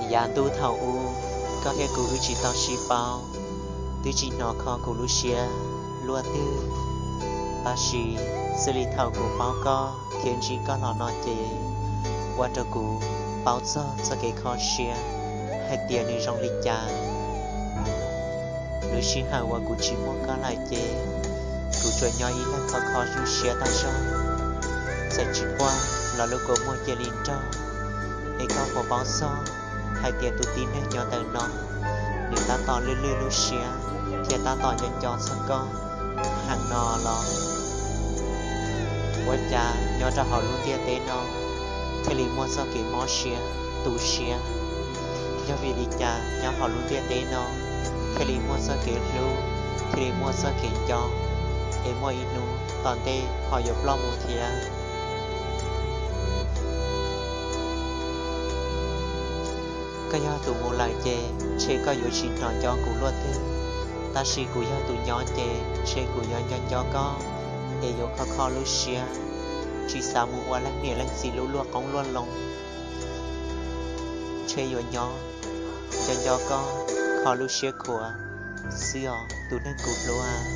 Yav ntuj thaum ub, koj thiab kuv wb tsis tau sib paub, twb tsis hnov kho kuv lub siab luaj twg. Tab sis xws li thaum kuv paub koj thiab ntsib koj los no ces ua rau kuv paub txog txoj kev kho siab hais tias nws zoo li cas. Lub sij hawm uas kuv tsis muaj koj lawm ces kuv tsuas nyob ib leeg kho kho lub siab tag zog. Txawm tsis quaj los lub kua muag cia li nraug, es koj puas paub txog hais tias tus tib neeg nyob ntawm no nws tab tom lwj lwj lub siab thiab tab tom nco nco txog koj heev no los? Ua cas nyob rau hauv lub ntiaj teb no thiaj li muaj txoj kev mob siab, tu siab? Yog vim li cas nyob hauv lub ntiaj teb no thiaj li muaj txoj kev hlub, thiaj li muaj txoj kev nco, es muaj ib hnub tom ntej ho yuav ploj mus thiab? Koj yog tus mus lawm ces ntshe koj yuav tsis hnov nco kuv luaj twg, tab sis kuv yog tus nyob ces ntshe kuv yuav nco nco koj, es yuav kho kho lub siab, tsis xav mus ua leej niam leej txiv lub luaj qoob luaj loo. Ntshe yuav nyob nco nco koj, kho lub siab khuav xwb os tus neeg kuv hlub.